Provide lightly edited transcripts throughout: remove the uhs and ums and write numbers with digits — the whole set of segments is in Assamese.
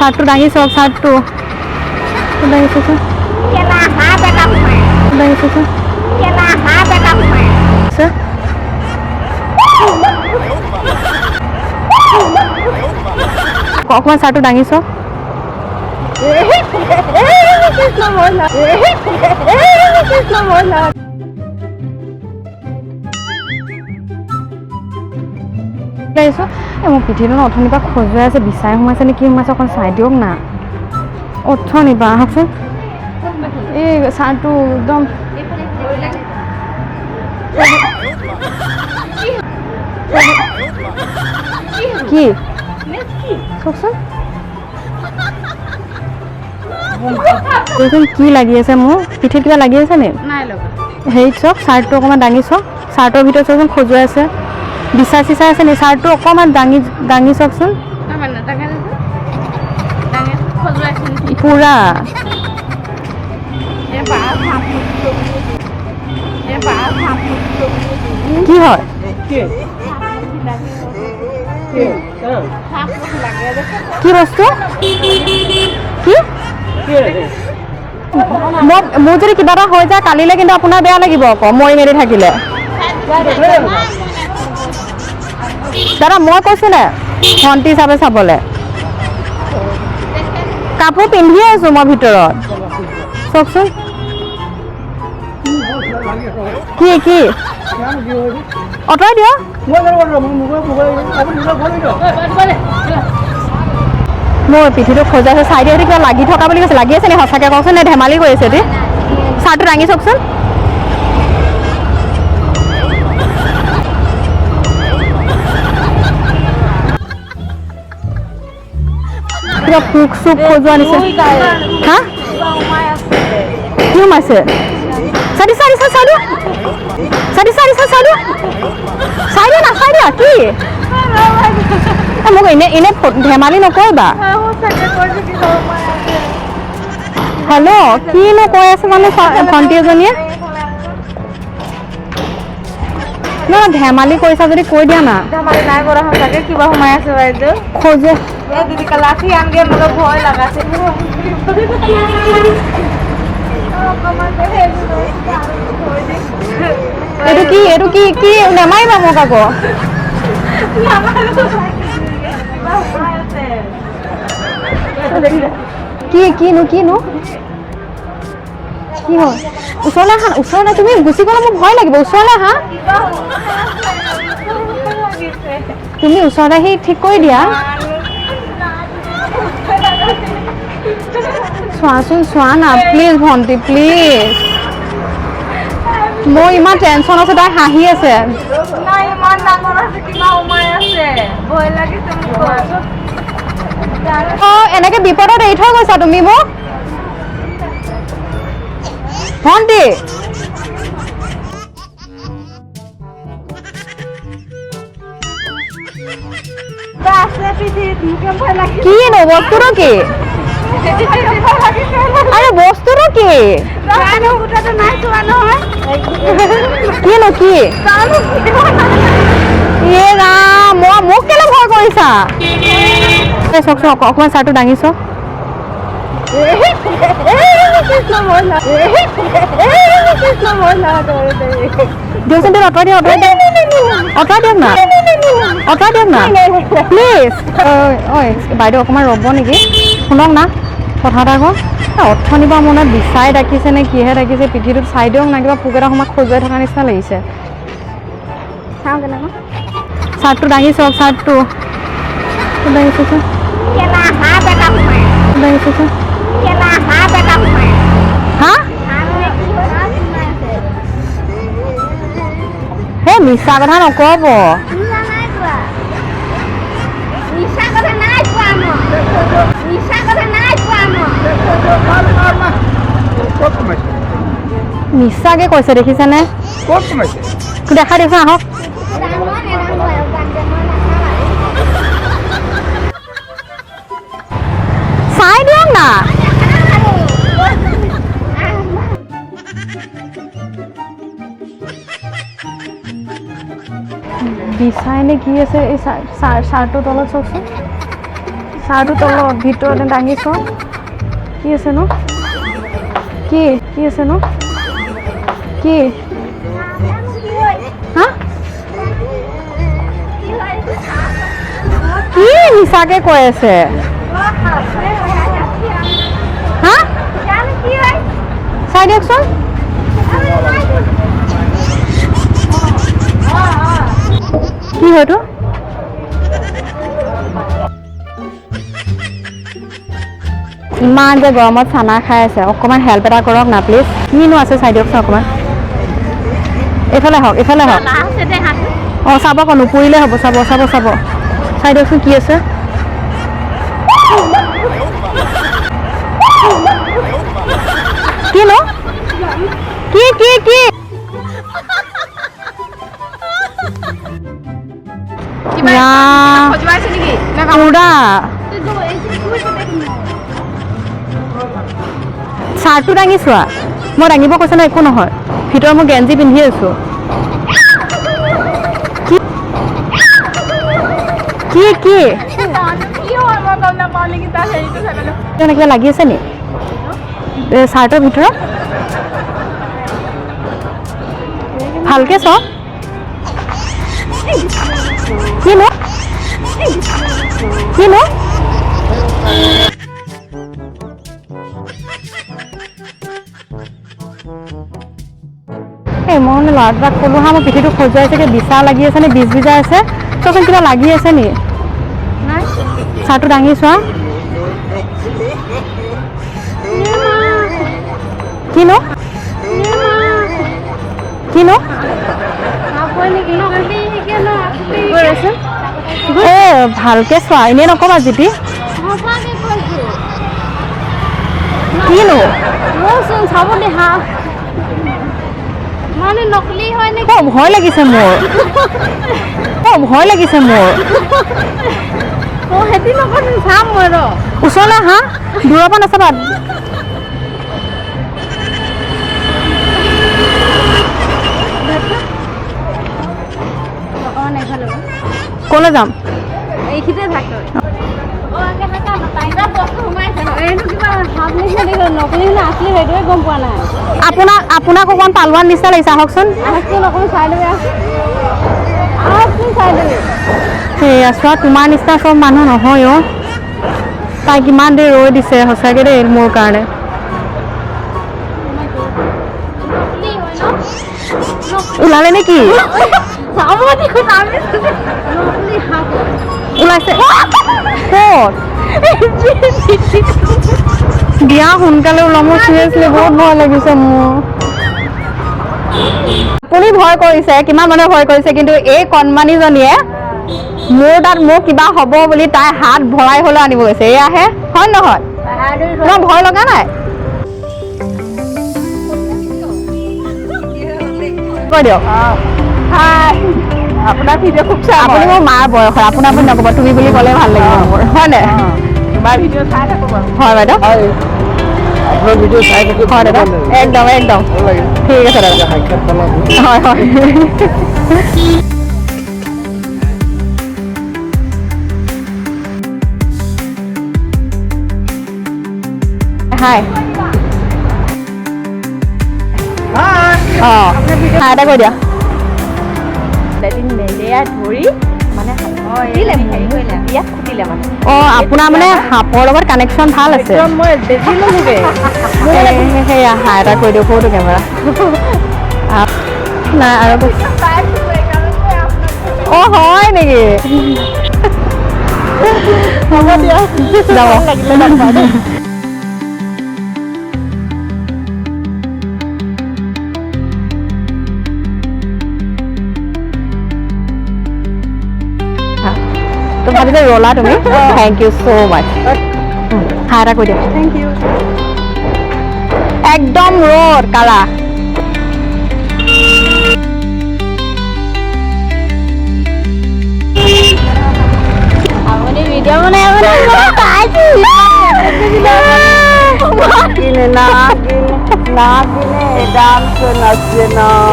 চাৰ্টটো দাঙি চাওক, চাৰ্টটো দাঙি চাওকচোন, দাঙি চাওকচোন। অকণমান চাৰ্টটো দাঙি চাওক। আহিছোঁ এই মোৰ পিঠিটো ন অথনিৰ পৰা খজুৱাই আছে, বিচাই সোমাইছে নে কি সোমাইছে অকণ চাই দিয়ক না। অথনিৰ পৰা আহকচোন, এই চাৰ্টটো একদম কি চাওকচোন, দেখোন কি লাগি আছে মোৰ পিঠিত, কিবা লাগি আছে নি? হেৰিত চাওক, চাৰ্টটো অকণমান দাঙি চাওক, চাৰ্টৰ ভিতৰত চাওকচোন খজুৱাই আছে, বিচা চিচা আছে নি? চাৰ্টটো অকণমান দাঙি দাঙি চাওকচোন পুৰা। কি হয় কি বস্তু কি? মোৰ যদি কিবা এটা হৈ যায় কালিলৈ কিন্তু আপোনাৰ বেয়া লাগিব আকৌ, মৰি মেলি থাকিলে। দাদা মই কৈছো নে ভণ্টি হিচাপে চাবলৈ, কাপোৰ পিন্ধিয়ে আছো মই ভিতৰত। চাওকচোন কি কি আঁতৰাই দিয়ক। মোৰ পিঠিটো খজাইছে, চাই দিয়া, কিবা লাগি থকা বুলি কৈছে, লাগি আছে নি সঁচাকৈ কওকচোন, নে ধেমালি কৰিছে? দেই চাৰ্টটো দাঙি চাওকচোন। কিবা পোক চোক খজোৱা নিছে। হা কি সোমাইছে? চাই চাই চাই চাই চাই চাই চাই চাই চাই দিয়া না, চাই দিয়া কি? মোক এনে এনে ধেমালি নকৰিবা। হেল্ল' কিনো কৈ আছে মানে ভণ্টি এজনীয়ে? নহয় ধেমালি কৰিছা যদি কৈ দিয়া না। খোজে এইটো কি? এইটো কি কি? নেমাৰিবা মোক আকৌ। কি কিনো কিনো কি হয়? ওচৰলৈ আহা, ওচৰলৈ। তুমি গুচি গ'লে মোক ভয় লাগিব। ওচৰলৈ আহা, তুমি ওচৰলৈ আহি ঠিক কৰি দিয়া। চোৱাচোন, চোৱা না প্লিজ ভণ্টি, প্লিজ। মোৰ ইমান টেনশ্যন আছে, তাই হাঁহি আছে। অ এনেকে বিপদত এৰি থৈ গৈছা তুমি মোক ভণ্টি। কি নো বস্তুটো কি? আৰে বস্তুটো কি? কি নো কি? এ ৰাম, মই মোক কেলে ভয় কৰিছা? চাওকচোন অকণমান চাৰ্টটো দাঙি চাওক। দিয়কচোন, দিয়ক, আঁতৰাই দিয়ক, আঁতৰাই দিয়ক, আঁতৰাই দিয়ক না, আঁতৰাই দিয়ক না প্লিজ। ঐ বাইদেউ অকণমান ৰ'ব নেকি? শুনক না, কথা এটা কওঁ। অথনিৰ পৰা মনত বিচাই ডাকিছে নে কিহে ডাকিছে পিঠিটোত, চাই দিয়ক না, কিবা পোক এটা সোমাই খজুৱাই থকা নিচিনা লাগিছে। চাওঁ কেনেকুৱা। চাৰ্টটো দাঙি চাওক, চাৰ্টটো দাঙি চাওকচোন, দাঙি চাওকচোন। হা হে মিছা কথা নক'ব। মিছাকে কৈছে দেখিছেনে? দেখাই দিয়কচোন, আহক। চাই দিয়ক না। বিচাই নে কি আছে এই চাৰ্টটোৰ তলত চাওকচোন, চাহটো তলত ভিতৰতে দাঙি চাওঁ কি আছে নো, কি কি আছে নো, কি হা কি মিছাকে কৈ আছে হা? চাই দিয়কচোন। কি হয়তো ইমান যে গৰমত চানা খাই আছে, অকণমান হেল্প এটা কৰক না প্লিজ। কিনো আছে চাই দিয়কচোন অকণমান। এইফালে আহক, এইফালে আহক। অঁ চাব আকৌ, নুপুৰিলে হ'ব। চাব চাব চাব, চাই দিয়কচোন কি আছে। কিনো কি কি কি? পুৰা চাৰ্টটো দাঙি চোৱা। মই দাঙিব কৈছে ন, একো নহয়। ভিতৰত মই গেঞ্জি পিন্ধি আছো। কি কি কিবা লাগি আছে নি চাৰ্টৰ ভিতৰত? ভালকে চাওক। কিনো কিনো? এই মই মানে ল'ৰাটোক ক'লো হা, মোৰ পিঠিটো খজুৱাইছে, বিচা লাগি আছে নে বীজ বিজাই আছে, চোৱাচোন কিবা লাগি আছে নি? চাহটো দাঙি চোৱা। কিনো কিনো? এ ভালকে চোৱা, এনেই নকবা জিতি। কিনো? ভয় লাগিছে মোৰ, ভয় লাগিছে মোৰ। ওচৰলৈ হা, দূৰৰ পৰা নাচাবা। ক'লৈ যাম? আপোনাক আপোনাক অকণমান পালোৱাৰ নিচিনা লাগিছে, আহকচোন। সেয়া চোৱা, তোমাৰ নিচিনা চব মানুহ নহয় অ'। তাই কিমান দেৰি ৰৈ দিছে সঁচাকৈ দেই মোৰ কাৰণে। ওলালে নে কি? ওলাইছে ক'ত? দিয়া সোনকালে ওলাম, মোৰ চিৰিয়াছলি বহুত ভয় লাগিছে মোৰ। আপুনি ভয় কৰিছে, কিমান মানুহে ভয় কৰিছে, কিন্তু এই কণমানিজনীয়ে মোৰ তাত মোৰ কিবা হ'ব বুলি তাই হাত ভৰাই হ'লেও আনিব গৈছে। এয়াহে হয় নহয়? তোমাৰ ভয় লগা নাই? কৈ দিয়ক। আপোনাৰ ভিডিঅ' খুব চাওঁ। আপুনি মোৰ মাৰ বয়সৰ, আপোনাৰ আপুনি নক'ব, তুমি বুলি ক'লে ভাল লাগিব মোৰ, হয় নাই? তোমাৰ ভিডিঅ' চাই থাকোঁ বাৰু। হয় বাইদেউ, আপোনাৰ ভিডিঅ' চাই থাকোঁ। হয় দাদা, একদম একদম। ঠিক আছে দাদা, সাক্ষাৎ পালোঁ। হয় হয়। হাই, অঁ হাই এটা কৈ দিয়া। অঁ আপোনাৰ মানে সাপৰ লগত কানেকশ্যন ভাল আছে। সেয়া হাই এটা কৈ দিয়ক, সৰুটো কেমেৰা নাই আৰু। অঁ হয় নেকি? হ'ব দিয়া, যাব। তো ভাবিছে ৰ'লা তুমি, thank you so মাছ। হাই এটা কৈ দিয়া। Thank U. একদম ৰ'দ কালা। আপুনি ভিডিঅ' বনাই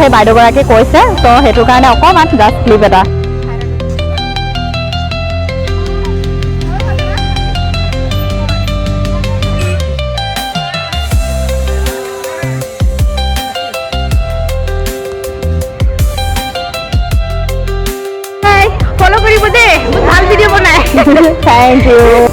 সেই বাইদেউগৰাকীয়ে কৈছে, ত' সেইটো কাৰণে অকণমান জাষ্ট ক্লিপ এটা। দেই, বহুত ভাল ভিডিঅ' বনায়। Thank U.